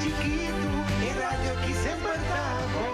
chikitu, e radio aki semper ta bon.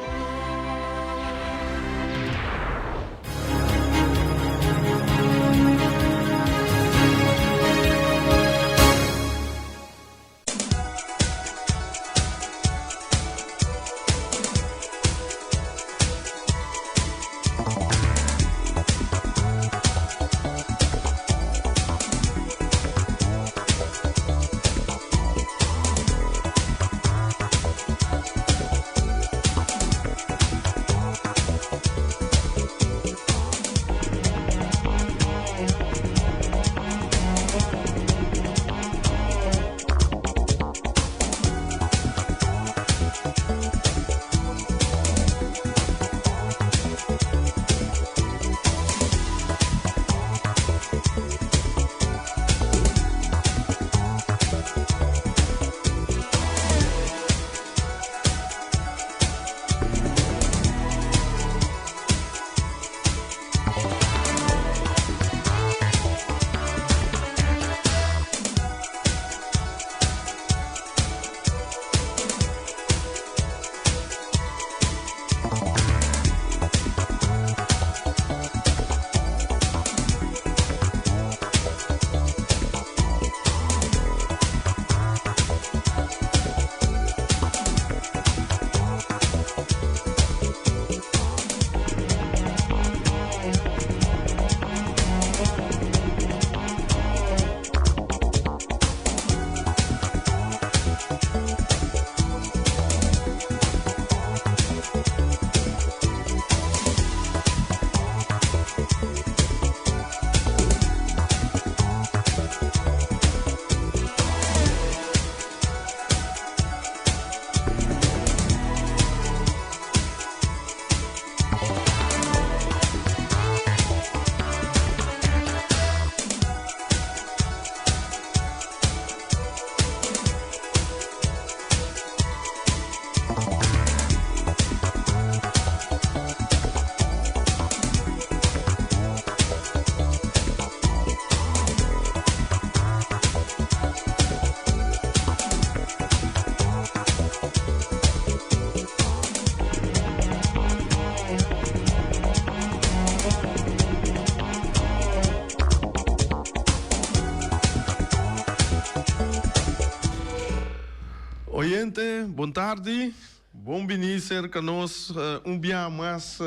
Oyente, bon tardi. Bon bini serka nos un bia mas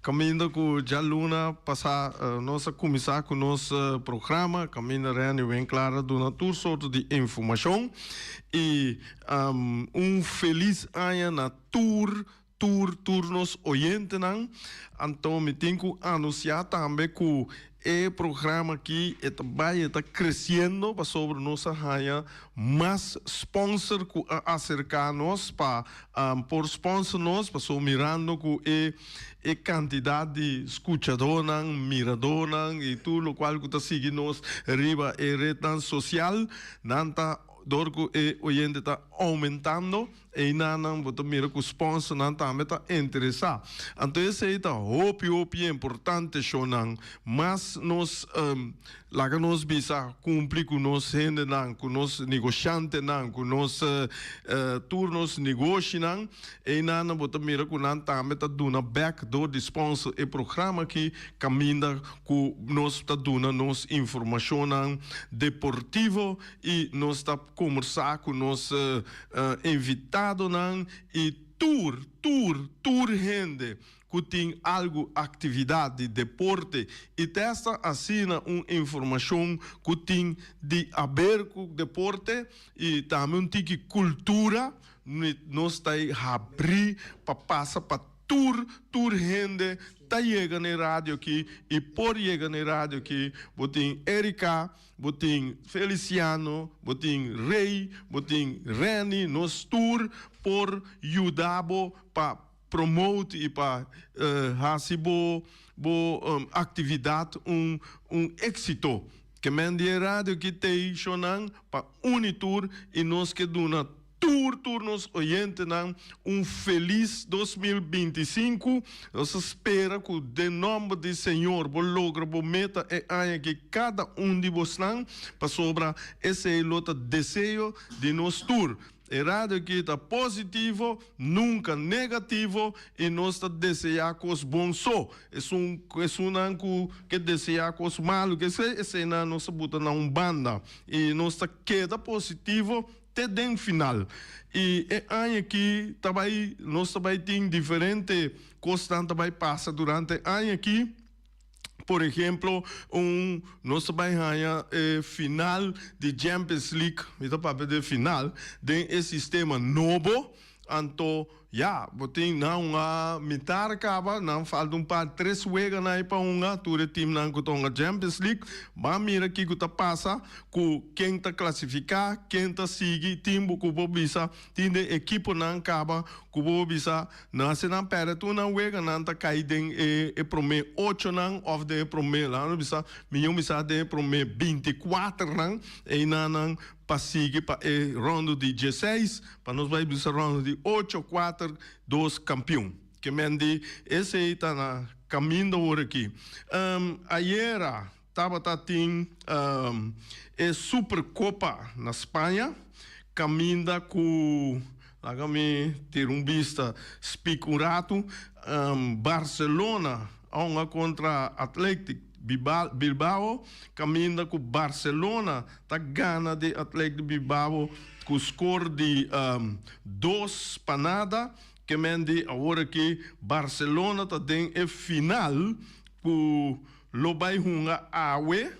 kaminda ku djaluna pasá nos a kuminsá ku nos programa kaminda Renny Winklaar a duna tur sorto di informashon i un felis aña na tur tur tur nos oyentenan. Anto mi tin ku anunsiá tambe ku e programa aki e ta bai e ta kresiendo pasobra nos a haña mas sponsor ku a aserká nos pa por sponsor nos pasobra mirando ku e e kantidat di skuchadónan, miradónan i tur lokual ku ta sigui nos riba e retnan sosial nan ta dor ku e oyente ta oumentando. Einanan bo ta mira ku sponsornan tambe ta interesá. Anto esei ta hopi hopi importante shownan. Mas nos laga nos bisa kumpli ku nos hendenan, ku nos negoshantenan, ku nos tur nos negoshinan, einanan bo ta mira ku nan tambe ta duna bèk dor di sponsor e programa aki kaminda ku nos ta duna nos informashonnan deportivo i nos ta kombersá ku nos invitadonan i tur, tur, tur hende ku tin algu aktividat di deporte i testa asina un informashon ku tin di aber ku deporte i tambe un tiki kultura, nos ta habrí pa pasa pa Tur tur hende ta yega na e radio aki y por yega na e radio aki. Bo tin Erika, bo tin Feliciano, bo tin Rey, bo tin Renny, nos tur por yuda bo pa promote y pa haci bo bo actividad un un exito. Ke men di e radio aki t'ey shonan pa uni tur y nos ke duna. Tur tur nos oyentenan un felis 2025. Nos ta spera ku den nòmber di Señor bo logra bo meta e aña aki kada un di bosnan, pasobra esei lo ta deseo di nos tur. E radio aki ta positivo, nunca negativo y nos ta desea cos bon so. Esun esunnan cu ke desea cos malo ke esey, eseynan nos ta buta na un banda y nos ta keda positivo te den final. Y e aña aki ta bay nos ta bay tin diferente cosnan ta bay pasa durante e aña aki. Por ehemplo, un nos ta bai haña e final di Champions League, mi ta papia di e final, den e sistema nobo, anto ya, bo tin nan hunga mitar kaba, nan falta un par tres weganan ei pa hunga, tur e teamnan ku ta hunga Champions League, ban mira kiko ta pasa ku ken ta klasifiká, ken ta sigui, tin bo ku por bisa Tin den ekiponan kaba ku bo bisa nan si nan pèrdè tur nan wega nan ta kai den e e promé ochonan òf den e promé laga nos bisa mihó bisa den e promé binti kuaternan einan nan pa sigui pa e ròndu di dieseis pa nos bai bisa ròndu di ocho kuater dos kampion ke men di esei ta na kaminda awor aki. Ayera Tabata tin e Supercopa na Spaña, caminda cu, laga mi tira un bista, speak un ratu, Barcelona a hunga contra Athletic Bilbao, caminda cu Barcelona ta gana di Athletic Bilbao cu score di 2-0, ke men di awor aki Barcelona ta den e final cu lo bai hunga awe,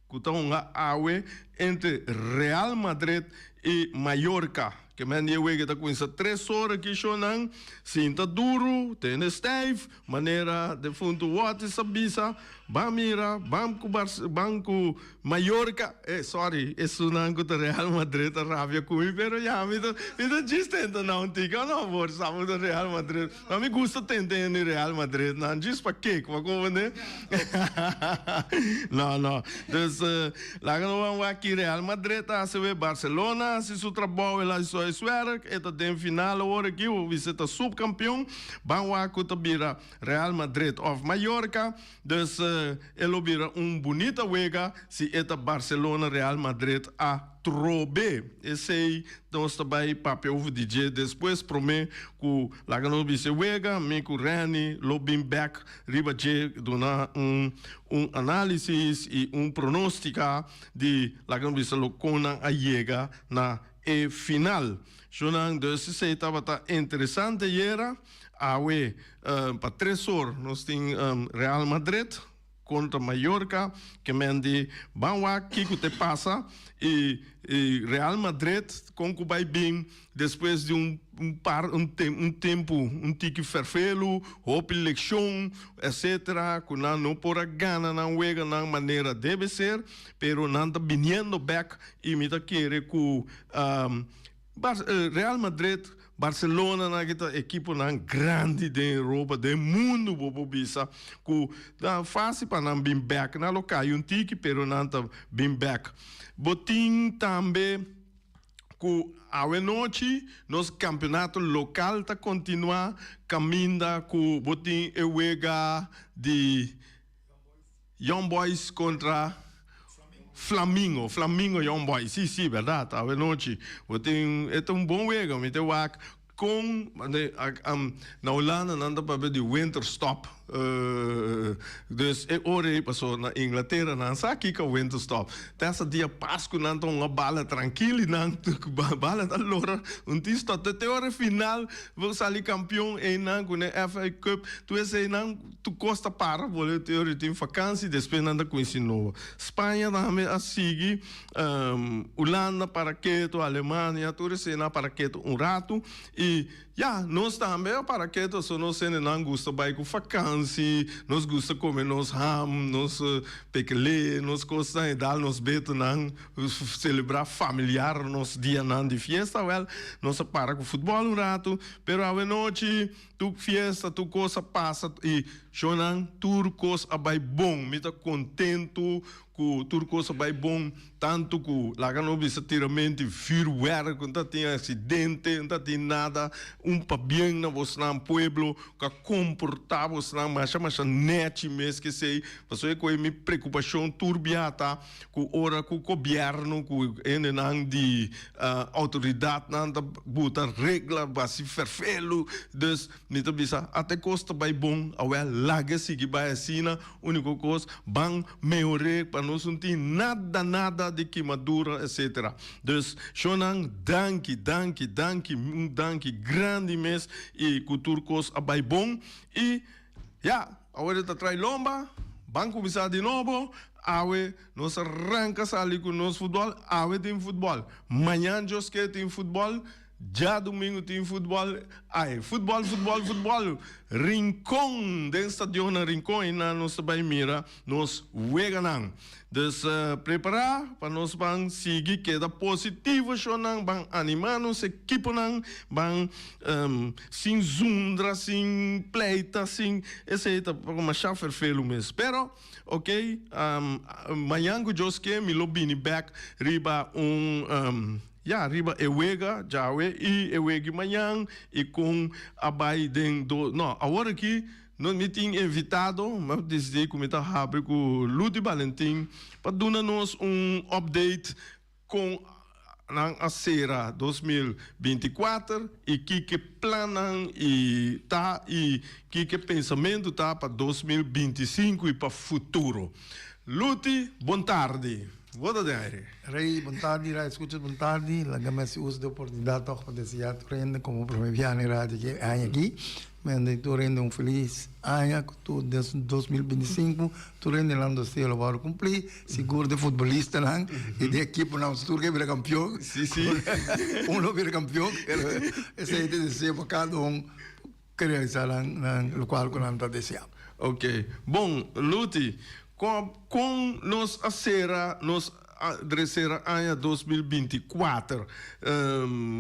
ku ta hunga awe entre Real Madrid i Mallorca. Ke men di e wega ta kuminsá tres ora ki shownan, sinta duru, tene stijf, manera defuntu Wattis a bisa, ban mira, ban ku Barce, ban ku Mallorca, eh sorry, esunnan ku ta Real Madrid a rabia ku mi, pero ya mi ta, mi ta djis tenta na un tiki, oh no por sa mi ta Real Madrid. Ma mi gusta tende hende Real Madrid nan djis pa kek, bo a comprende? No, no. Dus, laga nos ban wak ki Real Madrid ta hasi we. Barcelona hasi su trabou, el hasi su huiswerk, e ta den final awor aki, bo bisa e ta subkampion. Ban wak ku ta bira Real Madrid of Mallorca. Dus, e lo bira un bunita wega si e ta Barcelona-Real Madrid a. Trobe. Esey nos ta bay papia over di dje despues. Prome cu laga nos bisa e wega, mi cu Renny lo bin bek riba dje duna un un analisis y un pronostica di laga nos bisa lo con nan a yega na e final. Shunan, dus esey tabata interesante ayera. Awe pa tres or nos tin Real Madrid kontra Mallorca, ke men di ban wak kiko te pasa i Real Madrid kon ku bai bin despues di un par un tempu un tiki ferfelu, hopi lekshon etcetera ku nan no por a gana nan weganan manera debe ser, pero nan ta biniendo bek i mi ta kere ku Real Madrid, Barcelona nan ki ta ekiponan grandi den Europa, den mundu bo por bisa ku ta fásil pa nan bin bèk. Nan lo kai un tiki pero nan ta bin bèk. Bo tin tambe ku awe nochi nos kampeonato lokal ta kontinuá kaminda ku bo tin e wega di Young Boys kontra Flamingo, Flamingo Young Boys, si si berdad, awe nochi bo tin, e ta un bon wega, mi ta wak kon, na Hulanda nan ta papia di winterstop, dus e ora ei paso na Inglatera nan sa kiko winterstop, te hasta dia Pasku nan ta hunga bala trankil i nan bala ta lora un tin stop, te ora final bo sali kampion einan ku ne FA Cup, tur eseinan. Tur kos ta para por e te ora tin fakansi, despues nan ta kuminsá nobo. Spaña tambe a sigui, Hulanda para ketu, Alemania, tur esei nan a para ketu un ratu. I ya, nos tambe a para ketu, so nos hendenan gusta bai ku fakansi, nos gusta kome nos ham, nos pekele, nos kosnan i dal nos betonan, selebrá familiar nos dianan di fiesta. Wèl, nos a para ku futbòl un ratu, pero awenochi. Tur fiesta, tur kos a pasa i shownan tur kos a bai bon. Mi ta kontentu ku tur kos a bai bon, tantu ku laga no bisa tiramenti vuurwerk, no ta tin aksidente, no ta tin nada. Un pabien na bosnan pueblo ku a komportá bosnan masha masha nèchi mes k'esei, pasobra e koe mi preokupashon tur bia ta ku ora ku gobièrnu ku hendenan di outoridatnan ta buta regla basi fèrfelu, dus mi ta bisa ata e kos ta bai bon awèl laga e sigui bai asina, uniko kos ban mehor'é pa nos no tin nada nada di kimadura etcetera. Dus shownan danki danki danki un danki grandi mes i ku tur kos a bai bon i ya awor e ta trai lomba ban kuminsá di nobo awe nos a ranka sali ku nos futbòl awe tin futbòl mañan Dios ke tin futbòl Djadumingu tin futbòl, ai, futbòl, futbòl, futbòl! Rincon, den stadion na Rincon einan nos ta bai mira nos weganan. Dus prepará pa nos ban sigui keda positivo shownan, ban animá nos ekiponan, ban sin zundra, sin pleita, sin esei ta masha ferfelu mes. Pero, ok, mañan ku Dios ke mi lo bini bèk riba un. Ya riba e wega djawe i e wegi mañan i kon a bai den do no awor aki no mi tin invitado mi a disidi ku mi ta habri ku Ludy Balentin pa duna nos un update kon nan a sera 2024 i kiko plannan i ta i kiko pensamentu ta pa 2025 i pa futuro. Luty bon tardi. Bo ta den aire. Rey, bon tardi, radio escuchas, bon tardi. Laga mi hasi uso di oportunidad toch pa desea tur hende como prome biaha na e radio aki e aña aki. Mi hende tur hende un feliz aña cu tur den 2025 tur hende nan deseo lo worde cumpli. Sigur de futbolistanan y de equiponan tur ke bira campeon. Si, si. Un lo bira campeon, pero esey ta e deseo pa cada un ke realisa nan locual cu nan ta desea. Ok. Bon, Luti, Kon kon nos a sera nos a dresera aña 2024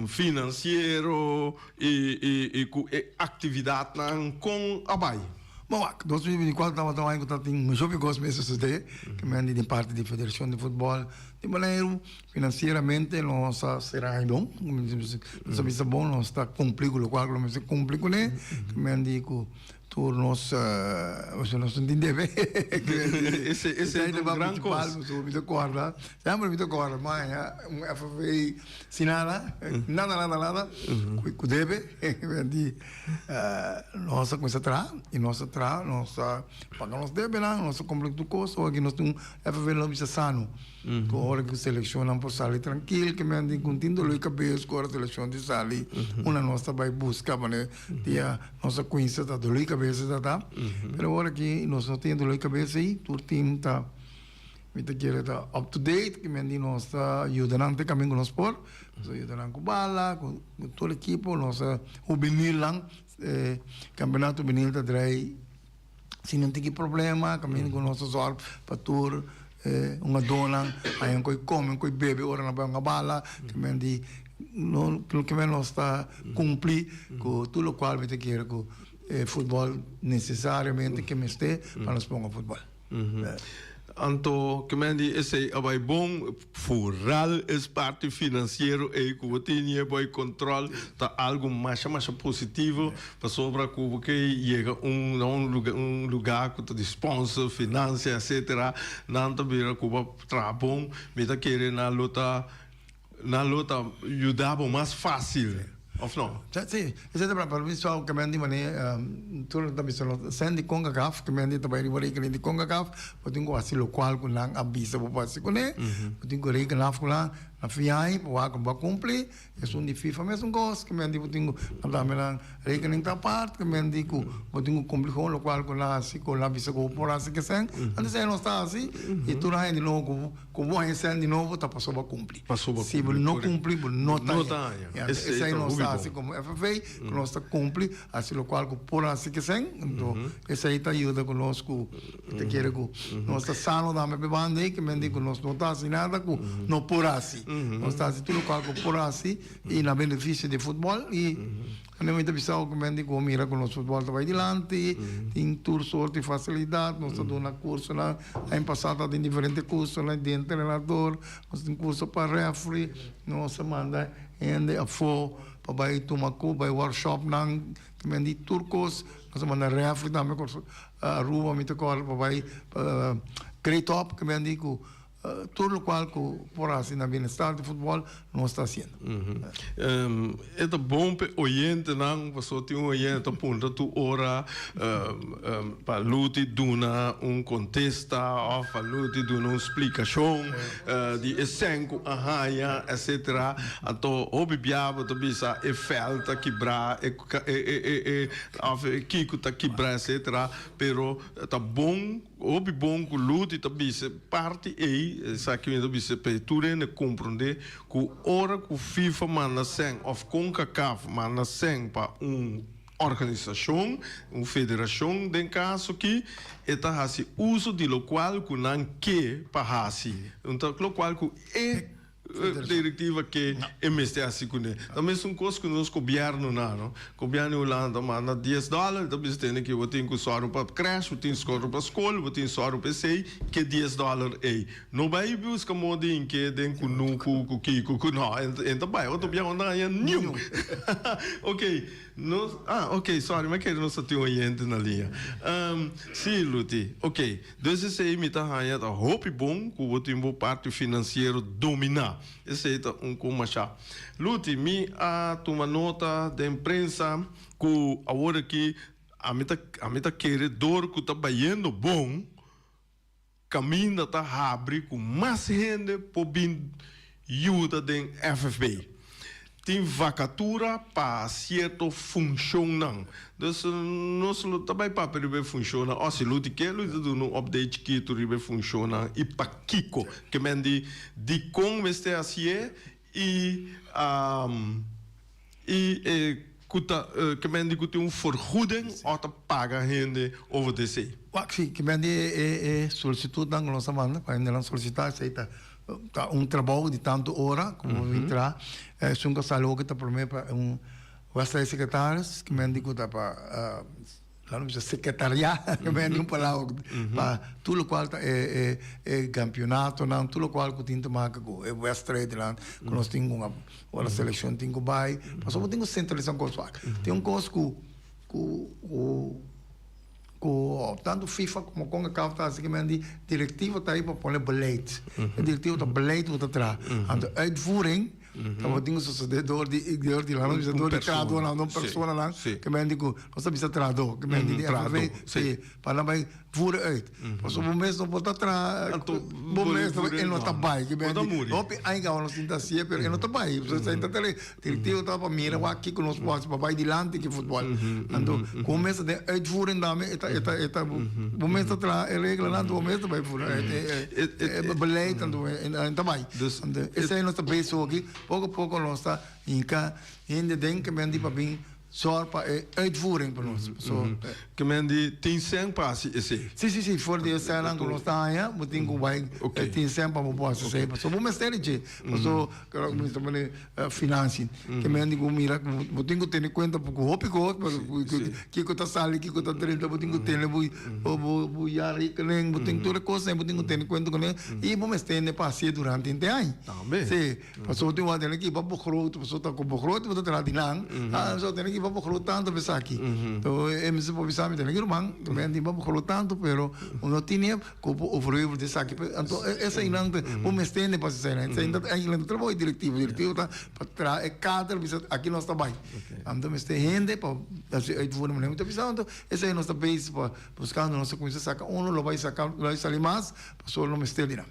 finansiero i i i ku e aktividatnan kon a bai? Bon wak, 2024 tabata un aña ku tabatin mucho hopi kos mester sosodé, ke men di den parti di Federashon di Futbòl di Boneiru. Finansieramente nos a sera aña bon, nos a bisa bon, nos ta kumpli ku lokual ku nos mester kumpli kuné, ke men di ku Tur nos, osea nos no tin debe. Ese ese ta un gran kos. Mi ta kòrda, semper mi ta kòrda maña un FFA sin nada, nada nada nada, ku debe. Di nos a kuminsá traha i nos a traha, nos a paga nos debenan, nos a kumpli ku tur kos, awor aki nos tin un FFA lo bisa sano. Ku ora ku selekshonnan por sali trankil, ke men tin ku tin dolor di kabes ku ora selekshon tin sali, una nos ta bai buska manera dia nos a kuinsa ta dolor di kabes ta ta. Pero ora ki nos no tin dolor di kabes ei, tur tim ta mi ta kere ta up to date, ke men di nos ta yuda nan te kaminda ku nos por. Nos ta yuda nan ku bala, ku tur ekipo, nos ta hubenilnan, kampeonato hubenil ta drai. Si nan tin ki problema, kaminda ku nos ta sòrg pa tur hungadónan haña un koi kome, un koi bebe ora nan bai hunga bala. Ke men di no ke men nos ta kumpli ku tur lokual mi ta kere ku e futbòl nesesariamente ke mester pa nos ponga futbòl. Anto ke men di esei a bai bon, foral es parti finansiero ei ku bo tin e boi kontrol ta algu masha masha positivo pasobra ku bo ke yega un na un luga un luga ku ta di sponsor, finansia etcetera nan ta bira ku bo a traha bon mi ta kere nan lo ta Nan lo ta yuda bo mas fácil, of no? Sí, esei ta bra, pero mi so ke men di manera tur ta bisa nos sèn di Concacaf, ke men di ta bai riba rekening di Concacaf, bo tin ku hasi lokual ku nan a bisa bo pa hasi kuné, bo tin ku reken af ku nan na fin aña pa wak ku bo a kumpli, esun di FIFA mesun kos, ke men di bo tin ku nan tambe nan rekening ta apart, ke men di ku bo tin ku kumpli kon lokual ku nan hasi, ku nan a bisa ku bo por hasi kesen, antes esei nos ta hasi i tur aña di nobo ku. Ku bo haña sèn di nobo ta pasobra bo a kumpli. Si bo no kumpli bo no ta haña. Esei nos ta hasi komo FFA, ku nos ta kumpli, hasi lokual ku por hasi ku esei. Anto esei ta yuda ku nos ku ta kere ku nos ta sano tambe pa e banda ei, ke men di ku nos no ta hasi nada ku no por hasi. Nos ta hasi tur lokual ku por hasi i na benefisio di futbòl i Anto mi ta bisa ku men di ku mira ku nos futbòl ta bai dilanti, tin tur sort di fasilidat, nos ta duna kursonan, aña pasá tabatin diferente kursonan di entrenador, nos tin kurso pa rèfri, nos a manda hende afó pa bai tuma ku bai wòrkshòpnan, ta men di tur kos, nos a manda rèfri tambe Aruba mi ta kòrda pa bai Great Top, ke men di ku Tur locual cu por haci na bienestar di futbol, nos ta haciendo. E ta bon p'e oyentenan, pasobra tin un oyente ta puntra tur ora pa Luti duna un contesta of pa Luti duna un splicacion di e sèn cu a haña, etcetera. Anto hopi bia bo ta bisa e vèlt ta kibrá, e of e kico ta kibrá, etcetera. Pero ta bon. Hopi bon ku Luti ta bisa parti ei, esaki mi ta bisa pa e tur hende komprondé ku ora ku FIFA manda sèn òf Concacaf manda sèn pa un organisashon, un federashon den kaso aki, e ta hasi uso di lokual ku nan ke pa hasi, lokual ku e Direktiva ke e mester hasi kuné. Ta mesun kos ku nos gobièrnunan, no. Gobièrnu di Hulanda ta manda dies dòler, ta bisa tende ke bo tin ku sòru pa krèsh, bo tin sòru pa skol, bo tin sòru pa esei, ke dies dòler ei. No bai buska moda di hink'é den kunuku ku kiko ku no, e ta bai otro biaha bo no ta haña niun. Oké. Nos, ah, ok, sorry, mi a kere nos ta tin oyente na liña. Sí, Luti, ok. Dus esei mi ta haña ta hopi bon ku bo tin bo parti finansiero dominá. Esei ta un kon mashá. Luti, mi a tuma nota den prensa ku awor aki ami ta, ami ta kere dor ku ta bayendo bon, Kaminda ta habri ku mas hende por bin yuda den FFB. Tin vakatura pa sierto funshonnan. Dus nos lo ta bai papia riba e funshonnan. O si Luti ke, Luti ta duna un update chikitu riba e funshonnan i pakiko. Ke men di dikon mester hasié i I e ku ta ke men di ku tin un vergoeding òf ta paga hende over di esei? Wak si, ke men di e e solisitutnan ku nos a manda pa hendenan solisitá esei ta ta un trabou di tantu ora ku bo bin traha. Esun ku a sali hopi ta promé pa un wèstrai sekretaris ke men di ku ta pa Laat me bisa secretaria, ke men un palabra pa tur lokual ta e e kampionatonan, tur lokual ku tin te maka ku e wedstrijdnan ku nos tin ku ora selekshon tin ku bai. Pasobra bo tin ku sentralisá un kos wak. Tin un kos ku ku ku ku tantu FIFA komo Concacaf ta hasi ke men di direktiva ta ei pa pone beleid. E direktiva ta beleid ku ta traha. Anto uitvoering Tabatin ku sosodé dor di dor di laat nos bisa dor di trahadónan, un personanan ke men di ku nos ta bisa trahadó, ke men di di FNV, si, pa nan bai voer uit. Pasobra bo mes no por ta traha, bo mes no e no ta bai, ke men di hopi aña kaba nos tin ta hasié pero e no ta bai. Pasobra esei ta tele direktivo ta pa mira wak kiko nos por hasi pa bai dilanti ku e futbòl. Anto ku bo mes ta den uitvoering tambe e ta e ta e ta bo mes ta traha e reglanan anto bo mes ta bai voer uit e beleid anto e ta bai. Esei nos ta bezig hoki, poko poko nos ta hinka hende den ke men di pa bin zorg pa e uitvoering pa nos. So, Ke men di tin sèn pa hasi esei? Si, si, si, for di e sènnan ku nos ta haña, bo tin ku bai tin sèn pa bo por hasi esei. Pasobra bo mester di dje. Pasobra, mi ta pone financiën. Ke men di ku mira, bo tin ku tene kuenta ku hopi kos, kiko ta sali, kiko ta drenta, bo tin ku tene bo bo jaarrekening, bo tin tur e kosnan, bo tin ku tene kuenta kuné i bo mester tene pa hasié durante henter aña. Sí, pasobra tin wak tene ki pa begroting, pasobra ta ku begroting bo ta traha di nan, ah so tene ki pa begroting tantu pa esaki. Enton e mester por bisa mi tene ki ruman, mi tin pa begroting tantu pero no tine ku por overheuvel di esaki. Anto eseinan ta bo mester tene pa hasi eseinan. Esei ta eigenlijk no trabou di direktivo, direktivo ta pa traha e kader bisa aki nos ta bai. Anto mester hende pa hasi uitvoering manera mi ta bisa anto Esei nos ta bezig pa buskando, nos a kuminsá saka unu, lo bai saka, lo bai sali mas, pasobra lo mester di nan.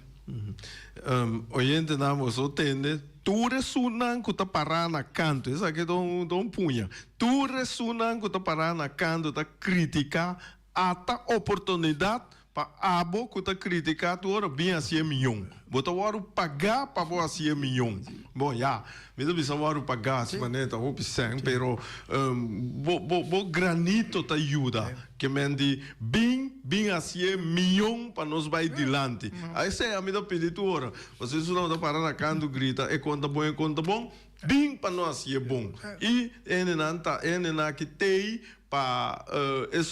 Oyentenan, boso tende tur esunnan ku ta pará na kantu, esaki ta un ta un puña, tur esunnan ku ta pará na kantu ta kritiká ata oportunidat. Pa abo ku ta kritiká tur ora bin hasi e mion. Bo ta wòrdu pagá pa bo hasi e mion. Bon ya, mi ta bisa wòrdu pagá si manera ta hopi sèn, pero bo bo bo granito ta yuda. Ke men di bin bin hasi e mion pa nos bai dilanti. Esei ami ta pidi tur ora. Pasobra esun nan ta para na kantu grita e kon ta bon e kon ta bon. Bin pa nos hasi e bon. I e hendenan ta e hendenan aki t'ei Pa e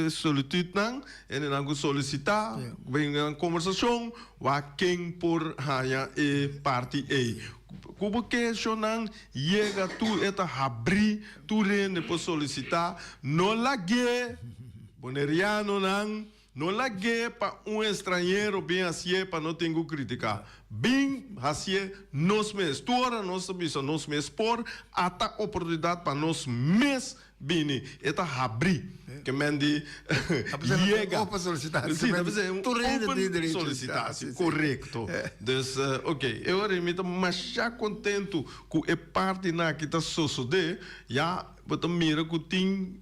solitutnan, hendenan ku solisitá, bin nan kombersashon, wak ken por haña e parti ei. Ku bo keshonan yega tur e ta habrí, tur hende por solisitá. No lag'é, bonerianonan, No lag'é pa un estranhero bin hasié pa no tin ku kritiká. Bin hasié nos mes. Tur ora nos ta bisa nos mes por, ata oportunidat pa nos mes bini. E ta habrí. Ke men di yega. Sí, ta bisa un open solisitatie. Korekto. Dus, oké. E ora ei mi ta masha kontentu ku e partinan aki ta sosodé. Ya. Bo ta mira ku tin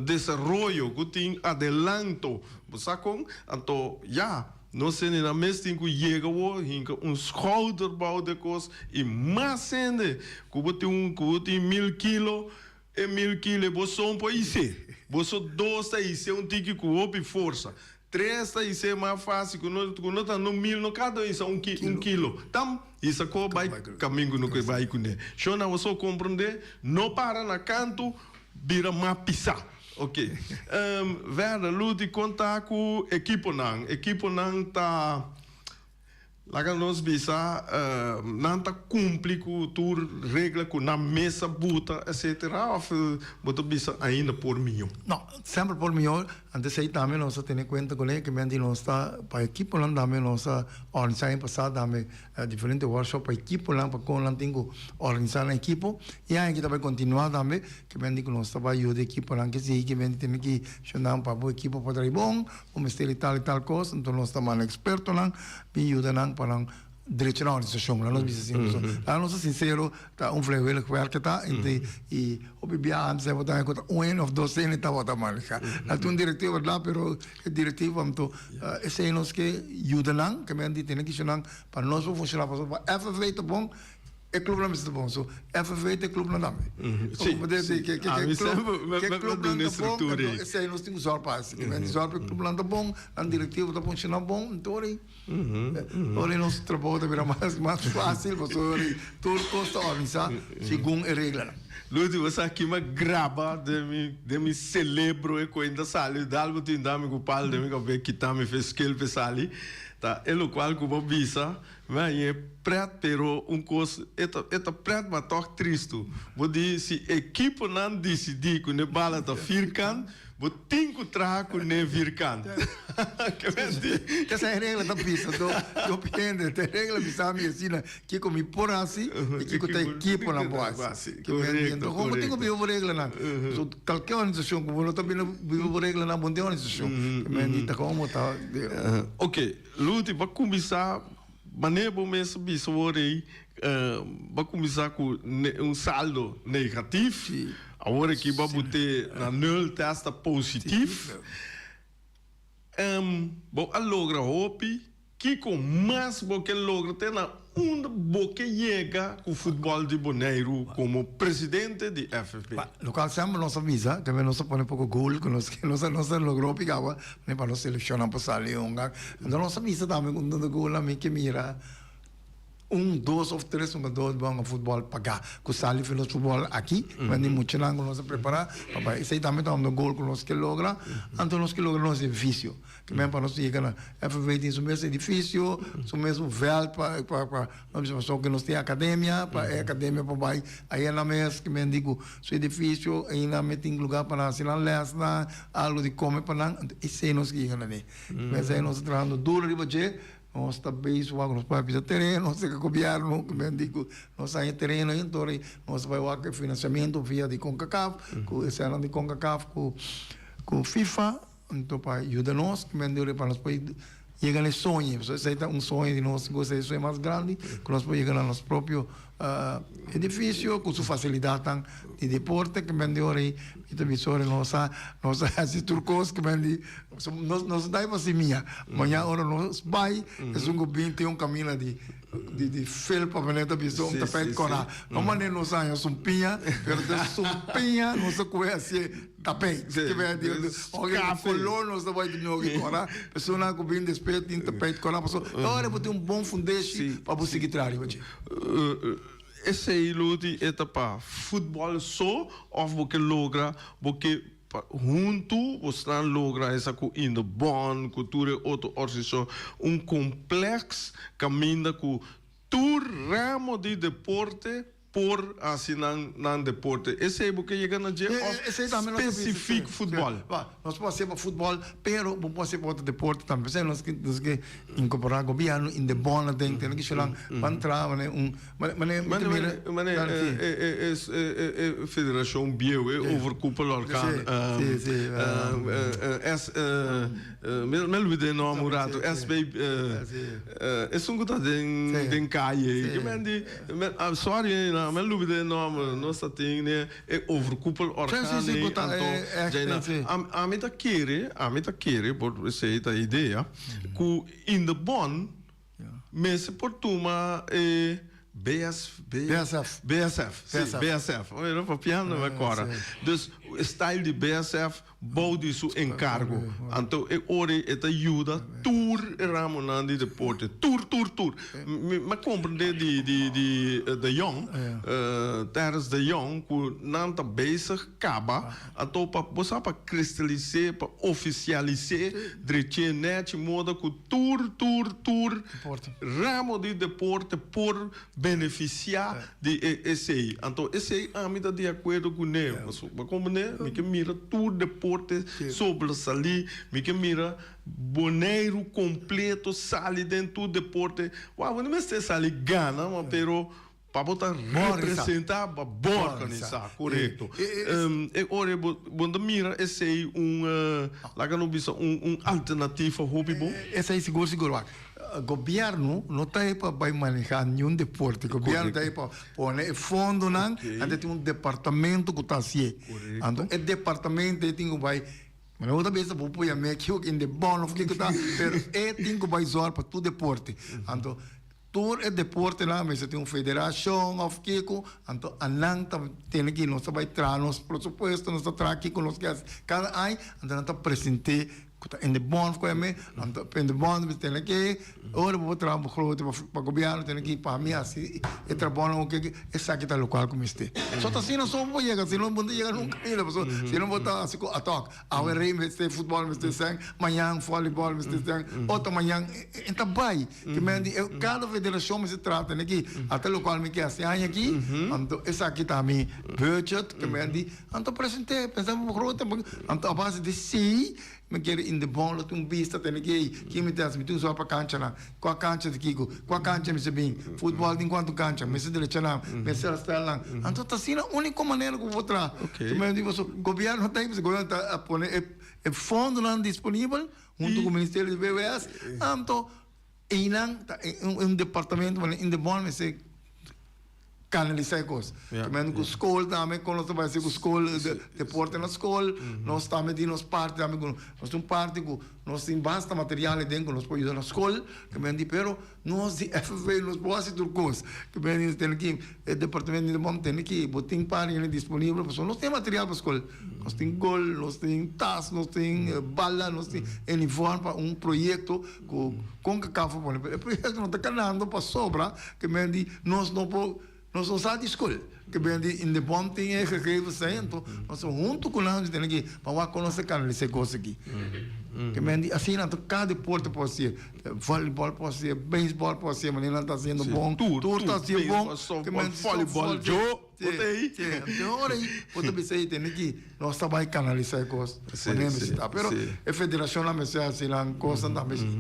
desaroyo, ku tin adelanto. Bo sa kon? Anto, ya, nos hendenan mes tin ku yega awor, hinka un schouder bou de kos i mas hende ku bo tin un, ku bo tin mil kilo, e mil kilo e bo son por his'é. Bo so dos ta his'é un tiki ku hopi forsa. Tres ta his'é mas fásil ku no, ku no ta no mil no kada un hisa un ki, un kilo. Tam. Hisa ko bai kamin ku no ke bai kuné. Shona bo so komprondé, no para na kantu, bira mas pisá. Ok. Verder, Luti, kon ta ku ekiponan? Ekiponan ta, laga nos bisa, nan ta kumpli ku tur regla ku nan mes a buta, etcetera, òf bo ta bisa ainda por mihó? No, semper por mihó. Antes ei tambe nos a tene kuenta kuné, ke menti nos ta pa ekiponan tambe nos a organisá aña pasá tambe diferente workshop pa ekiponan pa kon nan tin ku organisá nan ekipo. I aña aki ta bai kontinuá tambe, ke menti ku nos ta bai yuda ekiponan ke sigui, ke menti tene ki shonnan pa bo ekipo por tra'i bon, bo mester di tal i tal kos, anto nos ta manda ekspertonan bin yuda nan pa nan drecha nan organisashon. Laga nos bisa asina pasobra laga nos ta sinsero ta un vrijwillig werk e ta i hopi bia antes e tabata ku ta un hende òf dos hende tabata maneha. A tin un direktivo bèrdat pero e direktivo anto esei nos ke yuda nan ke men di tene kishonan pa nos por funshoná pasobra pa FFA ta bon e klubnan mester ta bon so FFA ta e klubnan tambe. Sí, sí. Ke Ami semper me ke me klubnan duna ta bon struktura ei. esei nos tin ku sòru pa hasi ke men di sòru pa e klubnan ta bon nan direktivo ta funshoná bon anto ora ei Ora nos trabou ta bira mas mas fácil pasobra ora tur kos ta organisá segun e reglanan. Luti, bo sa kima graba den mi den mi celebro e cuenta sali dal bo tin dami cu pal den mi cabe kita mi fe skel pe sali ta e locual cu bo bisa mi a haña e pret pero un cos e ta e ta pret ma toch tristo bo di si equiponan dicidi cu ne bala ta firkant Bo tin ku traha ku ne virkant. Ke men di? Kesa e regla ta bisa do do hende. Te regla bisa mi asina kiko mi por hasi i kiko ta ekiponan por hasi. Ke men di? Enton bo tin ku biba bo reglanan. So kalke organisashon ku bo no ta bini biba bo reglanan bo no tin organisashon. Ke men di ta komo ta. Oke, Luti, bo a kuminsá manera bo mes a bisa wor ei, Bo a kuminsá ku un saldo negatif, awor aki bo a but'é na nul te hasta positif. Bo a logra hopi, kiko mas bo ke logra te na unda bo ke yega ku futbòl di Boneiru komo presidente di FFB? Lokal semper nos a bisa, tambe nos a pone poko goal ku nos nos a logra hopi kaba pa nos selekshonnan por sali hunga. Enton nos a bisa tambe ku un goal mi ke mira. Un, dos of tres hungador di hunga futbol pagá ku sali for nos futbol aki, wen di muchanan ku nos a prepará pa bai. Esei tambe ta un gol ku nos ke logra. Anto nos ke logra nos edifisio. Ke men pa nos yega na FFB tin su mes edifisio, su mes un vèlt pa pa pa nos bisa pasobra ku nos tin akademia, pa e akademia por bai aya nan mes. Ke men di ku su edifisio einan mes tin lugá pa nan hasi nan lèsnan, algu di kome pa nan. Anto esei nos ke yega na ne. Esei nos ta trahando duro riba dje. Nos ta bezig wak nos por pisa tereno cerca gobierno cu men di cu nos haña tereno ahi enton nos ta bay wak e financiamento via di Concacaf cu e celnan di Concacaf cu cu FIFA anto pa yuda nos cu men di pa nos por yega na e soño. Pasobra esei ta un soño di nos, ku esei e soño mas grandi ku nos por yega na nos propio edifisio ku su fasilidatnan di deporte ke men di ora ei mi ta bisa ora nos a nos a hasi tur kos ke men di nos nos ta dai pa simia maña ora nos bai esun ku bin tin un kaminda di di di felpa manera ta bisa un tapijt kora no manera nos a haña sumpiña pero ta sumpiña nos a kohe hasié tapijt ke men di koló nos ta bai tin hopi kora persona ku bin despues tin tapijt kora pasobra ora bo tin un bon fundeshi pa bo sigui traha riba dje. Esei lo di e ta pa futbòl so òf bo ke logra bo ke pa huntu bosnan logra esa ku Indebon ku tur e otro organisashon un komplèks kaminda ku tur ramo di deporte por hasi nan nan deporte. Esei bo ke yega na dje òf spesifik futbòl? Nos por hasié pa futbòl, pero bo por hasié pa otro deporte tambe. P'esei nos ke nos ke inkorporá gobièrnu in de bòn aden, tene ki shulan ban traha manera un manera mi ta mira. Manera e e federashon bieu, e overkoepelorgaan, S mi a lubida e nòmber un ratu, SB esun ku ta den den kaye. Ke men di, sorry mi a lubida e nòmber, nos ta tin E overkoepelorgaan ei anto djaina. Ami ta kere, ami ta kere, por esei ta idea, ku in de bon mester por tuma e BS, BSF. BSF, si, BSF. Mira papiando mi a kòrda. Dus e style di BSF bou di su enkargo. Anto e ora ei e ta yuda tur e ramonan di deporte. Tur, tur, tur. Mi a komprendé di di di De Jong, Terrence De Jong, ku nan ta bezig kaba. Anto pa bo sa pa kristalis'é, pa ofisialis'é, drech'é nèchi moda ku tur, tur, tur ramo di deporte por benefisiá di e esei. Anto esei ami ta di akuerdo kuné. Pasobra bo komprendé? Mi ke mira tur deporte sobresalí, mi ke mira Boneiru kompleto sali den tur deporte. Wou, bo no mester sali gana, ma pero pa bo ta representá, pa bon organisá, korekto. E ora bo bo ta mira esei un, laga nos bisa un alternativa hopi bon. Esei sigur sigur wak. Gobierno no ta e pa bai maneha niun deporte. Gobierno ta e pa pone e fondonan, anto tin un departamento ku ta hasié. Anto e departamento ei tin ku bai, mi no ta bisa bo por yam'é kiko in de bon of kiko ta, pero e tin ku bai zòrg pa tur deporte. Anto tur e deportenan mester tin un federashon of kiko, anto anan ta tene ki nos ta bai traha nos presupuesto, nos ta traha kiko nos ke hasi kada aña, anto nan ta present'é Ku ta in de bond ku mi, anto in de bond mi tene ki ora bo traha un begroting pa gobièrnu tene ki pa mi hasi e trabounan ku ke esaki ta lokual ku mester. So ta asina so bo por yega, si no bo no ta yega nunka ainda pasobra si no bo ta hasi ku ad hoc, awe rei mester futbòl mester sèn, mañan vòlibòl mester sèn, otro mañan e ta bai. Ke men di kada federashon mester traha tene ki ata lokual mi ke hasi aña aki, anto esaki ta mi budget ke men di. Anto present'é, pensa bo grote, anto a base di esei mi kere in de bon lo tin un bista tene ki ei, kin mi ta hasi, mi tin un sòrt pa kanchanan, kua kancha di kiko, kua kancha mester bin, futbòl tin kuantu kancha, mester drecha nan, mester herstel nan. Anto ta asina úniko manera ku bo por traha. Mi di boso, gobièrnu ta ei, pasobra gobièrnu ta a pone e fondonan disponibel huntu ku ministerio di VWS, anto einan ta un departamento in de bon mester. Kanalisá e kos. Tremendo ku skol tambe, kon nos ta bai hasi ku skol, deporte na skol, nos tambe tin nos parti tambe ku nos tin un parti ku nos tin basta material aden ku nos por yuda na skol, tremendo di pero nos di FV nos por hasi tur kos. Tremendo di tene ki e departamento di bon tene ki bo tin par hende disponibel pasobra nos tin material pa skol, nos tin gol, nos tin tas, nos tin bala, nos tin uniform pa un proyekto ku Concacaf a pone pero e proyekto no ta kanando pasobra Ke men di, nos no por, nos no sa di skol. Ke men di, in de bom tin e gegevens ei, anto nos huntu ku nan tene ki pa wak kon nos ta kanalisá e kos aki. Ke men di, asina anto kada deporte por hasié. Volleyball por hasié, beisbòl por hasié, manera nan ta hasiendo bon, tur ta hasié bon. Ke men di, softball, jo, bo ta ei. Si, anto ora ei bo ta bisa ei tene ki nos ta bai kanalisá e kos manera mester ta. Pero e federashonnan mester hasi nan kosnan tambe si.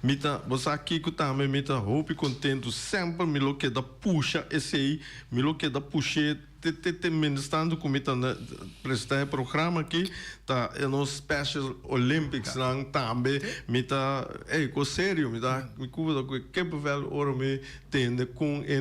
Mi ta, bo sa kiko tambe mi ta hopi kontentu, semper mi lo keda pusha esei. Mi lo keda push'é te te te mientras tanto ku mi ta na presentá e programa aki ta e nos Special Olympics nan tambe mi ta ey kos serio mi ta mi kuba ta ku kippenvel ora mi tende kon e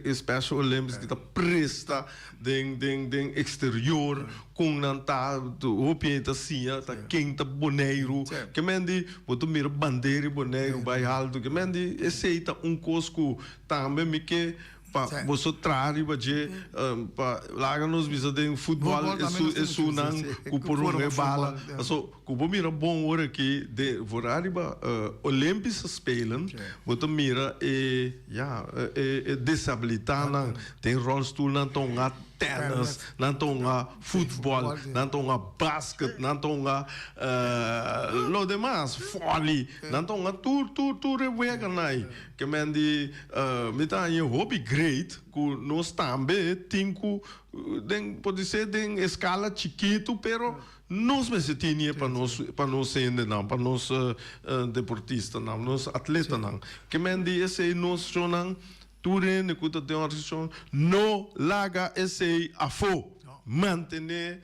e Special Olympics ki ta presta den den den exterior kon nan ta hopi hende ta siña ta ken ta Boneiru ke men di bo ta mira bandera di Boneiru bai haltu ke men di esey ta un kos ku tambe mi ke Pa boso traha riba dje, pa laga nos bisa den futbòl esun esunnan ku por hunga e bala. Paso ku bo mira bon ora aki den vooral riba Olympische Spelen bo ta mira e ya e desabilitanan den ròlstulnan ta hunga tènis, nan ta hunga futbòl, nan ta hunga basket, nan ta hunga lo demas, vòli, nan ta hunga tur tur tur e weganan ei. Ke men di, Mi ta haña hopi great ku nos tambe tin ku den podisé den eskala chikitu pero nos mester tini e pa nos pa nos hendenan, pa nos deportistanan, nos atletanan. Ke men di esei nos shonnan tur hende ku ta den organisashon no laga esei afó, mantené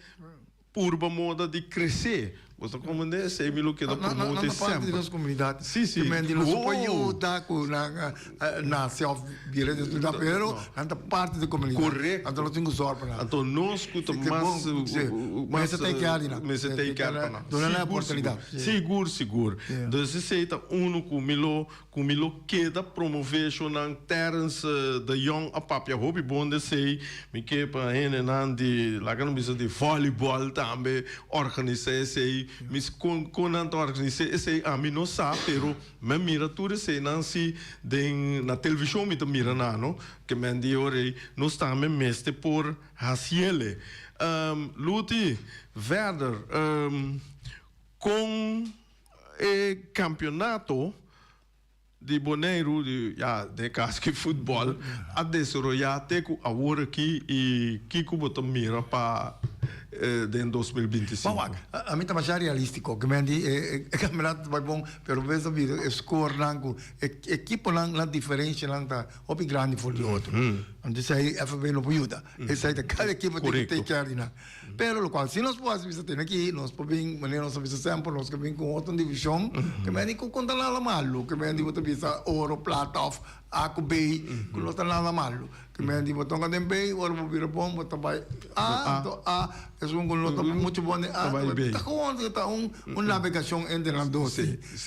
Purba moda di crece. Bo ta comprende? Esey mi lo keda Na, na, promote na parte di semper. nos comunidad. Sí, sí. Te men di nos Oh. por yuda cu nan nace of bira den ciudad, pero No. nan ta parte di comunidad. Correcto. Anto nos tin cu zorg pa nan. Anto nos cu ta Sí, te mas, bon, sí. mas, Mester take care di nan. mester take care pa nan. Duna nan Sigur, oportunidad. sigur. Sigur, sigur. Yeah. Dus esey ta uno cu mi lo Ku mi lo keda promové shownan Terrence de Jong a papia hopi bon di esei. Mi ke pa hendenan di, laga nos bisa di volleyball tambe organisá esei. Mi kon kon nan ta organisá esei ami no sa, pero mi a mira tur eseinan si den na televishon mi ta mira nan no. Ke men di ora ei nos tambe mester por hasiele. Luti, verder kon. E kampionato di Boneiru, di ya den e kas ki futbòl a desaroyá te ku awor aki i kiko bo ta mira pa den 2025? Bon wak, ami ta masha realístiko, ke men di e kampionato ta bai bon, pero bes a bira e skornan ku e ekiponan nan diferenshanan ta hopi grandi for di otro. Anto esei FB no por yuda, esei ta kada ekipo tin ku take care di nan. Pero locual si nos por haci bisa tene aki, nos por bin, manera nos a bisa semper, nos ke bin cu otro division, ke men di cu con ta nada malo, ke men di bo ta bisa oro, plata of A cu B, cu no ta nada malo. Ke men di bo tonga den B, ora bo bira bon bo ta bay A, anto A esun cu no ta mucho bon den A, ta bay B. Ta gewoon ta un navegacion entre nan dos.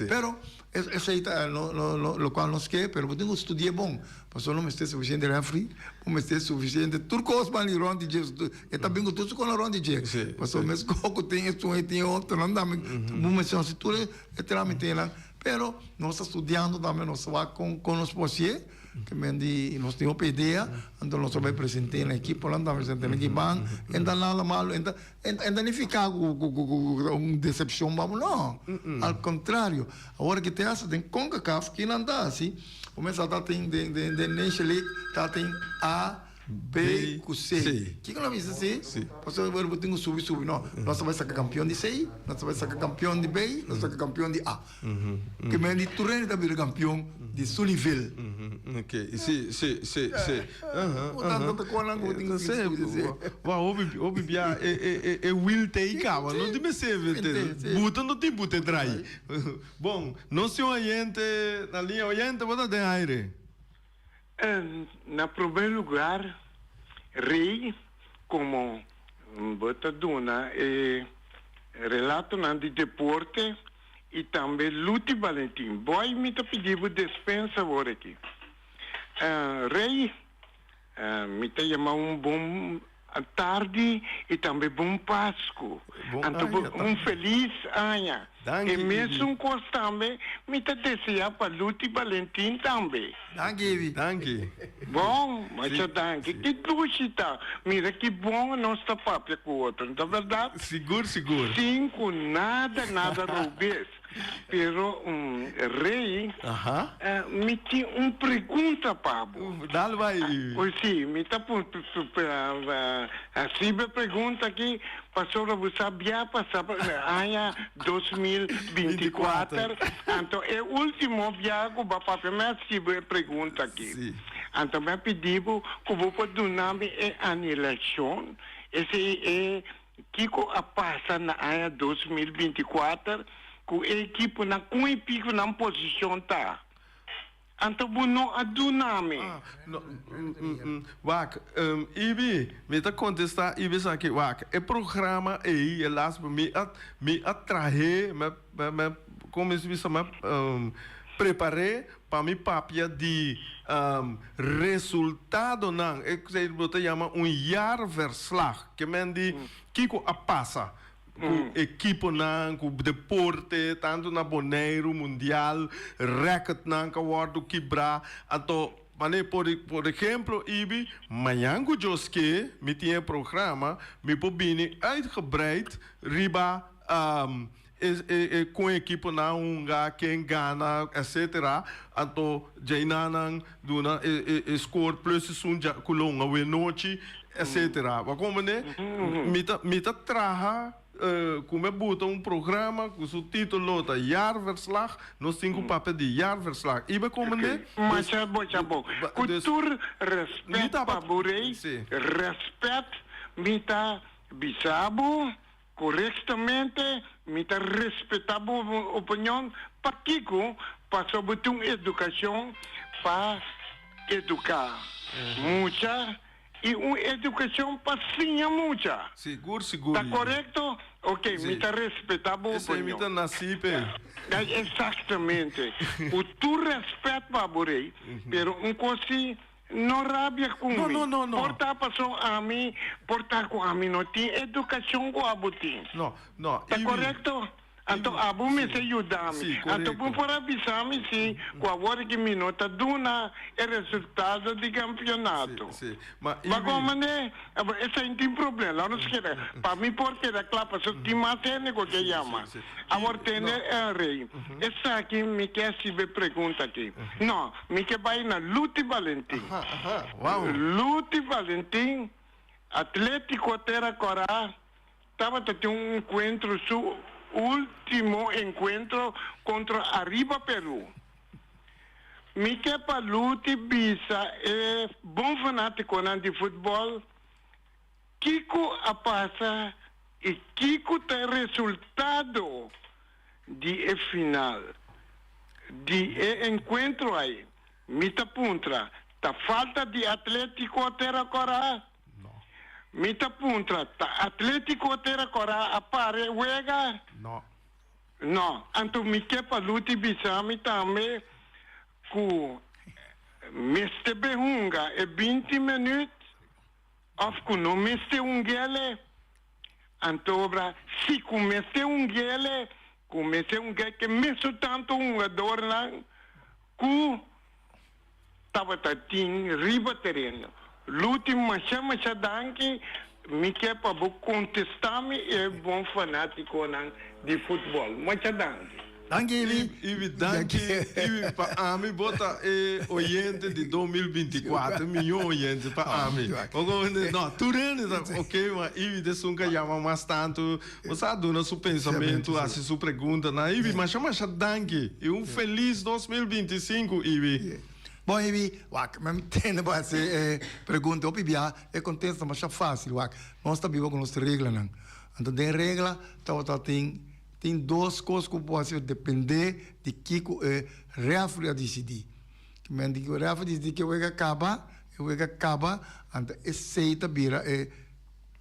Pero Esei ta lokual nos ke, pero bo tin ku studi'é bon. Pasobra no mester sufisiente refri, bo mester sufisiente tur kos ban li rònt di dje. E ta bin ku tur su kosnan rònt di dje. Pasobra mes kos ku tin esun e tin e otro nan tambe bo mester hasi tur e trámitenan. Pero nos ta studiando tambe, nos ta wak kon nos por hasié. Ke men di nos tin hopi idea, anto nos ta bai present'é na ekiponan, ta present'é na kiban. E ta nada malo, e ta. E ta nifiká ku ta un desepshon pa bo? No. Al kontrario. Awor ki te hasi den Concacaf, ki nan ta hasi? Bo mester ta tin den den Nation League ta tin A, B ku C. Kiko nan bisa si? Pasobra bo tin ku subi subi. No. Nos ta bai saka kampion di C, nos ta bai saka kampion di B, nos ta saka kampion di A. Ke men di tur hende ta bira kampion di su nivel. Ok, si, si, si, si. Bo tanto ta konan ku bo tin ku studia si. Wa hopi, hopi bia e, e, e, e wiel ta ei kaba, no tin mester buta no tin buta e drai. Bon, nos tin un oyente na liña. Oyente, bo ta den aire. Na promé lugar, Rey, komo bo ta duna e relatonan di deporte i tambe Luti Valentin. Boy, mi ta pidi bo despensa awor aki. Rey, mi ta yama un bon tardi i tambe bon Pasku. Bon Anto aña tambe. Un felis aña. Danki, E Ibi. mesun kos tambe mi ta desea pa Luti Valentin tambe. Danki, Ibi. Danki. Bon, masha danki. Ki dushi ta mira ki bon nos ta papia ku otro, no ta bèrdat? Sigur, sigur. Sin ku nada, nada robes. Pero, Rey, mi tin un pregunta pa bo. Dal bai. Si, mi ta hasi bo e pregunta aki pasobra bo sa bia pasa aña 2024, anto e ultimo bia ku bo a papia mi a hasi bo e pregunta aki. Anto mi a pidi bo ku bo por duna mi e anilashon, esei e kiko a pasa na aña 2024 ku e ekiponan, kon e piko nan posishon ta. Anto bo no a duna mi. Ah, no, wak, Ibi, mi ta kontestá Ibi esaki, wak, e programa ei, e las, mi a, mi a trah'é, mi a, mi a, kon mi bisa, mi a prepar'é pa mi papia di resultadonan, esei bo ta yama un jaarverslag, ke men di kiko a pasa. Ku ekiponan, ku deporte, tantu na Boneiru, mundial, rèkòrtnan ku a wòrdu kibrá. Anto, manera por por ehemplo, Ibi, mañan ku Dios ke, mi tin e programa, mi por bini uitgebreid riba e e kon ekiponan hunga, ken gana, etcetera. Anto djainanan duna e e e score plus esun dja ku lo hunga awenochi. Etcetera. Bo a comprende? Mi ta, mi ta traha cu mi a buta un programa cu su titulo ta Jaarverslag. Nos tin cu papia di jaarverslag. Y bo a comprende? Masha bo, masha bo. Cu tur respet pa bo rey, respet mi ta bisa bo corectamente, mi ta respeta bo opinion. Pakico? Pasobra bo tin un educacion pa educa mucha. I un edukashon pa siña mucha. Sigur, sigur. Ta korekto? Oke, mi ta respetá bo Esei mi opinion. ta nasí p'e. Eksaktamente. Ku tur rèspèt pa bo rei, pero un kos si, no rabia ku No, mi. no, no, no. Por ta pasobra ami, por ta ku ami no tin edukashon ku abo tin. No, no. Ta I mi. korekto? Anto abo mester yuda mi. Anto bo por a bisa mi si cu awor ki mi no ta duna e resultado di campeonato. Ba con mane? Esey no tin problema. Laat nos keda. Pa mi por keda cla pasobra tin mas hende cu ke yama. Awor tende Rey. Esaki mi ke haci bo e pregunta aki. No, mi ke bay na Luti Valentin. Luti Valentin, Atletico Tera Cora. Tabata tin un encuentro, su ultimo encuentro contra Arriba Peru. Mi ke pa Luti bisa e bon fanaticonan di futbol kico a pasa y kico ta e resultado di e final di e encuentro ay. Mi ta puntra, ta falta di Atletico Tera Cora? No. Mi ta puntra, ta Atletico Tera Cora a para e wega? No. No. Anto mi ke pa Luti bisa mi tambe ku mester be hunga e 20 minuut of ku no mester hungele. Anto obra si ku mester hungele, ku mester hunga ke mesun tantu hungadornan ku tabata tin riba tereno. Luti masha masha danki, mi ke pa bo kontesta mi e bon fanatikonan di futbol. Masha danki. Danki Ivi. Ivi danki Ivi pa ami bo ta e oyente di 2024 miyon oyente pa ami. Bo comprende? No tur hende ta ok ma Ivi ta esun ka yama mas tantu bo sa duna su pensamentu hasi su preguntanan Ivi masha masha danki y un felis 2025 Ivi. Bon Ivi, wak, mi tende bo hasi e pregunta hopi bia, e kontesta masha fásil, wak. Nos ta biba ku nos reglanan. Anto den regla tabata tin tin dos kos ku por hasi dependé di kiko e rèfri a disidí. Men di ku e rèfri a disidí ku e wega kaba, e wega kaba, anto esei ta bira e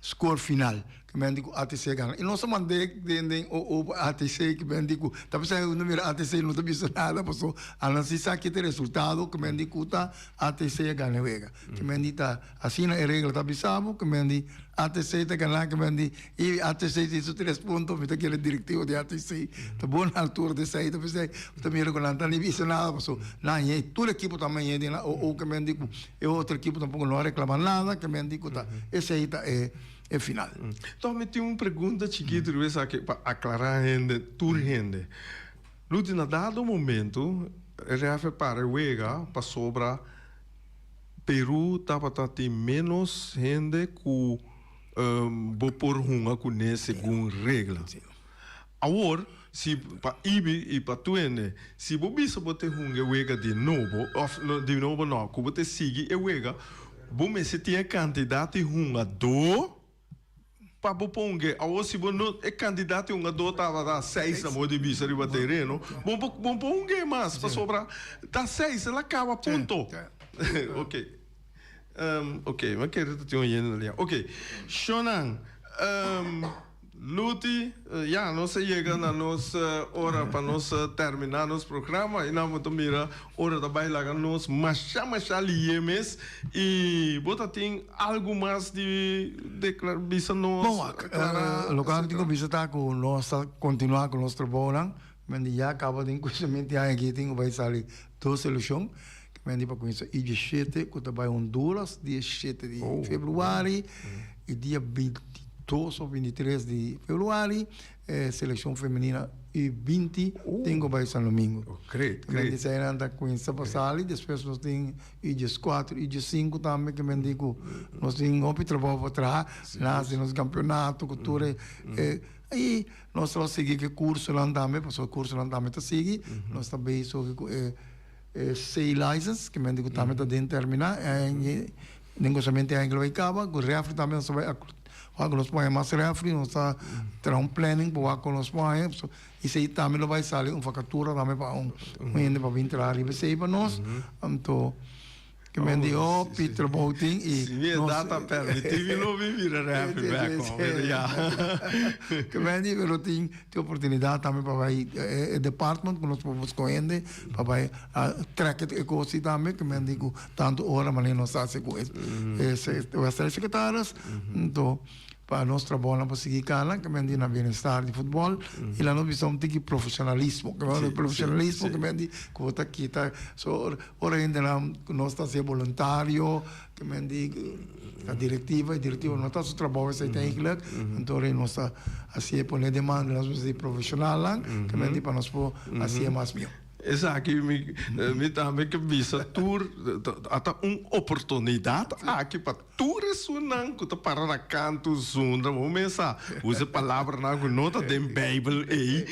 score final. Ke men di ku ATC gana. I nos a mand'é den den OO pa ATC ke men di ku ta pensá ku no mira ATC no ta bisa nada paso anan si sa ki ta e resultado ke men di ku ta ATC a gana e wega. Ke men di ta asina e regla ta bisa bo ke men di ATC ta gana ke men di i ATC tin su tres punto mi ta kere direktivo di ATC ta bon na altura di esei ta pensá bo ta mira ku nan ta ni bisa nada paso nan haña tur ekipo ta maña den nan OO ke men di ku E otro ekipo tampoco no a reclama nada, ke men di ku ta esei ta e e final. Toch mi tin un pregunta chikito riba esaki pa aclara hende, tur hende. Luti, na dado momento e refe para e wega pasobra Peru tabata tin menos hende ku bo por hunga kuné segun regla. Awor. Si pa Ibi i pa Tuende, si bo bisa bo te hunga e wega di nobo, òf no, di nobo no, ku bo te sigui e wega, bo mester tin e kantidat di hungadó pa bo por hunga. Awor si bo no, e kantidat di hungadó tabata seis na bo di bisa riba tereno, bo no por, bo no por hung'é mas, pasobra ta seis, el a kaba, punto. Ok. Ok, mi a kere ta tin un yende na liña. Ok, shownan. Luti, ya nos a yega na nos ora pa nos termina nos programa y nan bo ta mira ora ta bay laga nos masha masha liye mes y bo ta tin algo mas di declara bisa nos Bon wak, aclara loke nan tin etcetera. ku bisa ta ku nos ta continua ku nos trabounan, men di ya caba den kushamente aña aki tin ku bay sali dos seleccion, ke men di pa kuminsa i dieshete ku ta bay Honduras dia shete di februari y dia 22 of 23 di februari e seleccion femenina U 20 tin cu bay San Domingo. Oh, great, Men great. di esey nan ta cuminsa pa sali, despues nos tin U 14, U 15 tambe ke men di cu nos tin hopi trabou pa traha, na haci nos campeonato cu tur e y nos ta sigui cu e cursonan tambe, pasobra e cursonan tambe ta sigui, nos ta bezig cu e C license ke men di cu tambe ta den termina. Den gozamento e lo bay caba, cu refri tambe nos ta bay wak nos por haña mas refri, nos ta traha un planning pa wak con nos por haña, esey tambe lo bay sali un vacatura tambe pa un hende pa bin traha riba esey pa nos, anto ke men di hopi trabou tin y Si mi edad ta permiti mi lo bin bira refri bek hoor, pero ya. Ke men di pero tin oportunidad tambe pa bay e department cu nos por busca hende pa bay a trek e cos si tambe, ke men di cu Tantu ora manera nos ta hasi ku e wèstrai sekretaris, anto pa nos trabounan por sigui kana, ke men di na bienestar di futbòl i la nos bisa un tiki profeshonalismo, ke men di profeshonalismo ke men di ku bo ta kita so ora hendenan ku nos ta hasi boluntario, ke men di ta direktiva, e direktiva no ta hasi su trabou esei ta eigentlik, anto ora nos ta hasié pone demanda nos mester di profeshonalnan, ke men di pa nos por hasié mas mihó. Esaki mi mi tambe ke bisa tur ata un oportunidat aki pa tur esunnan ku ta para na kantu zundra bo mes a usa e palabranan ku no ta den beibel ei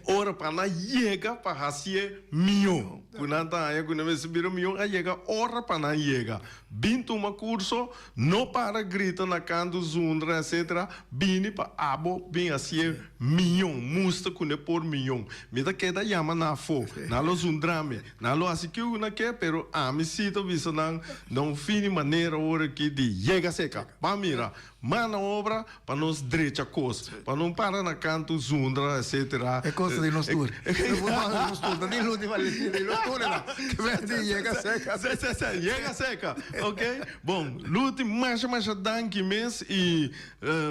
ora pa nan yega pa hasié mihó ku nan ta haña ku nan mester bira mihó a yega ora pa nan yega bin tuma kurso no para grita na kantu zundra etcetera bini pa abo bin hasié Miyon, musta ku ne por miyon. Mi ta keda yama nan afó, nan lo zundra mi, nan lo hasi kiu ku nan ke, pero ami sí ta bisa nan na un fini manera ora aki di yega seka. Ban mira, manda obra pa nos drecha kos, pa no para na kantu zundra, etcetera. E kos ta di nos tur. E futbòl ta di nos tur. Ta di Luti Valentina, di nos tur e ta. Ke bes di yega seka. Sí, sí, sí, yega seka. Ok. Bon, Luti, masha, masha danki mes i.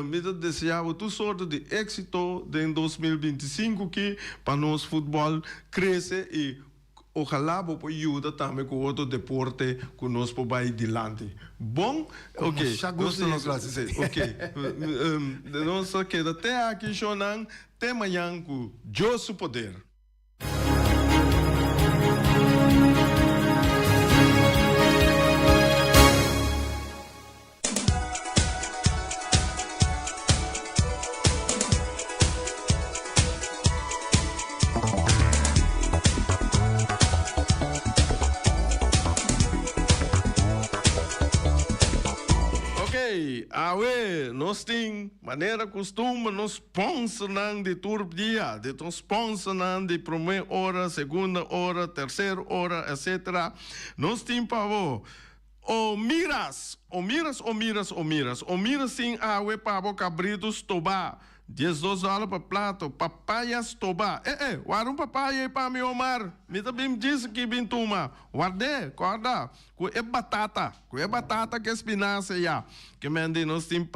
Mi ta desea bo tur sorto di éxito den 2025 ki pa nos futbòl krese i ojalá bo por yuda tambe ku otro deporte ku nos por bai dilanti. Bon? Ku Ok. masha gusto nos lo hasi esei. Ok. Nos ta keda te aki shownan te mañan ku Dios su poder. Oké, awe nos tin manera kustumber nos Sponsornan di tur dia, di tur sponsornan di prome ora, segunda ora, tercer ora, etc. Nos tin pa bo Omiras, Omiras, Omiras, Omiras. Omiras tin awe pa bo cabrito stobá, 12 dòler pa plato, papaya stobá. Eh, eh, warda un papaya ei pa mi, Omar. Mi ta bin djis aki bin tuma. Ward'é, kòrda, Ku e batata, ku e batata ku e spinasia ya. Ke men di nos tin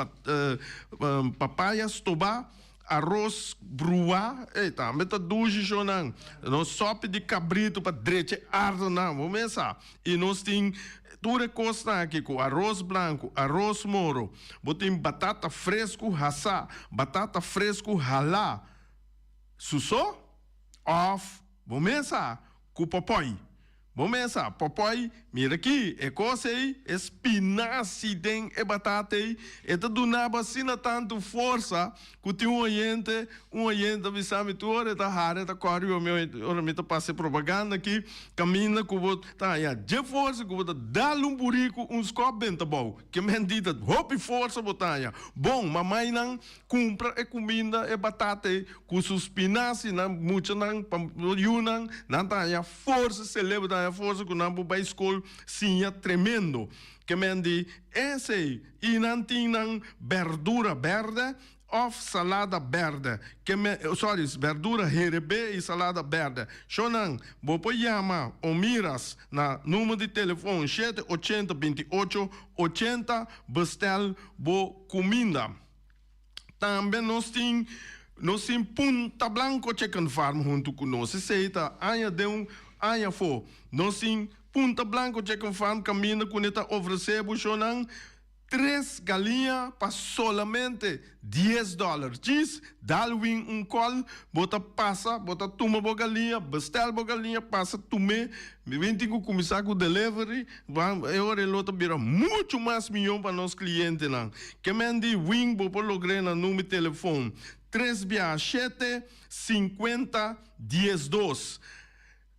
papaya stobá, aros bruá, ey tambe ta dushi shownan. Nos sopi di kabritu pa drecha e ardonan, bo mes sa. I nos tin tur e kosnan aki ku aros blanku, aros moro, bo tin batata fresku hasá, batata fresku halá, su so òf bo mes sa ku popòi. Bo mesa, Popòi, mira aki, e kos ei, e spinasi den e batata ei, e ta duna bo asina tantu forsa ku tin un oyente, un oyente a bisa mi tur ora e ta hari, e ta kòre riba mi ora mi ta pasa e propaganda aki, kaminda ku bo ta haña dje forsa ku bo ta dal un buriku un skòp benta bou. Ke mendita, hopi forsa bo ta haña. Bon, mamainan Kumpra e kuminda, e batata ei, ku su spinasi, nan muchanan, pa yunan, nan ta haña forsa, selebro ta haña forsa ku nan por bai skol siña tremendo. Ke men di esei, i nan tin nan berdura bèrdè òf salada bèrdè. Ke men, sorry, berdura herebé i salada bèrdè. Shonnan, bo por yama Omiras na numero di telefon shete ochenta binti ocho ochenta bestèl bo kuminda. Tambe nos tin nos tin Punta Blanco Chicken Farm huntu ku nos. Esei ta aña den un aña afó. Nos tin Punta Blanco Chicken Farm kaminda ku ne ta ofresé bo shownan tres galiña pa solamente dies dòler. Djis dal win un kòl, bo ta pasa, bo ta tuma bo galiña, bestèl bo galiña, pasa tum'é. Mi bin tin ku kuminsá ku delivery. E ora e lo ta bira muchu mas mihó pa nos klientenan. Ke men di win bo por logr'é na number telefon tres bia shete, sinkuenta, diesdos.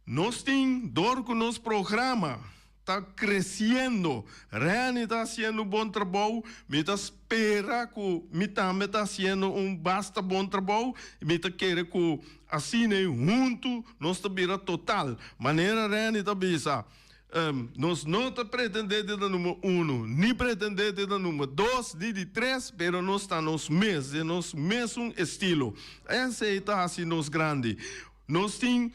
Nos tin dor ku nos programa ta kresiendo. Renny ta hasiendo un bon trabou. Mi ta spera ku mi tambe ta hasiendo un basta bon trabou. Mi ta kere ku asina ei huntu nos ta bira total. Manera Renny ta bisa. Nos no ta pretendé di ta number uno, ni pretendé di ta number dos, ni di tres, pero nos ta nos mes, den nos mesun estilo. Esei ta hasi nos grandi. Nos tin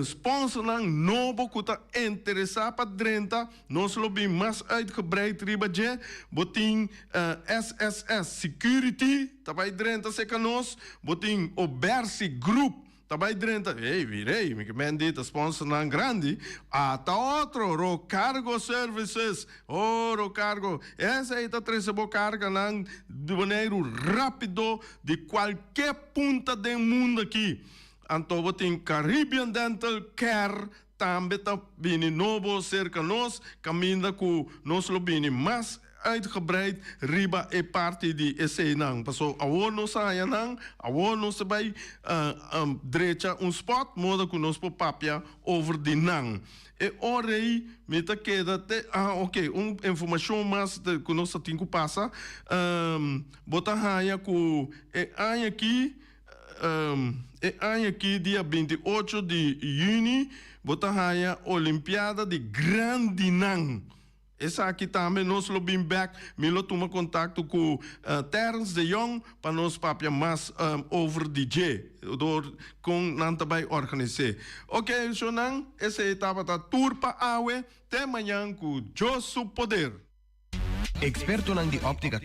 sponsornan nobo ku ta interesá pa drenta, nos lo bin mas uitgebreid riba dje. Bo tin SSS Security ta bai drenta serka nos, bo tin Obersi Group Ta bai drenta, ey, mirey, mi ke men di ta sponsornan grandi, ata otro, Rocargo Services, oh Rocargo, esey ta trece bo carganan di Boneiru rapido di cualke punta den mundo aki. Anto bo tin Caribbean Dental Care tambe ta bini nobo cerca nos, caminda cu nos lo bini mas uitgebreid riba e parti di eseinan. Paso awor nos a haña nan, awor nos ta bai drecha un spot moda cu nos por papia over di nan. E ora ei mi ta keda te, ah ok, un informacion mas cu nos ta tin cu pasa, bo ta haña cu e aña aki, E aña aki dia 28 di yüni bo ta haña Olimpiada di Grandinan. Esaki tambe nos lo bin bek. Mi lo tuma kontakto ku Terence de Jong pa nos papia mas over di dje dor kon nan ta bai organis'é. Ok shownan, esei tabata tur pa awe. Te mañan ku Dios su poder. Expertonan di Optica.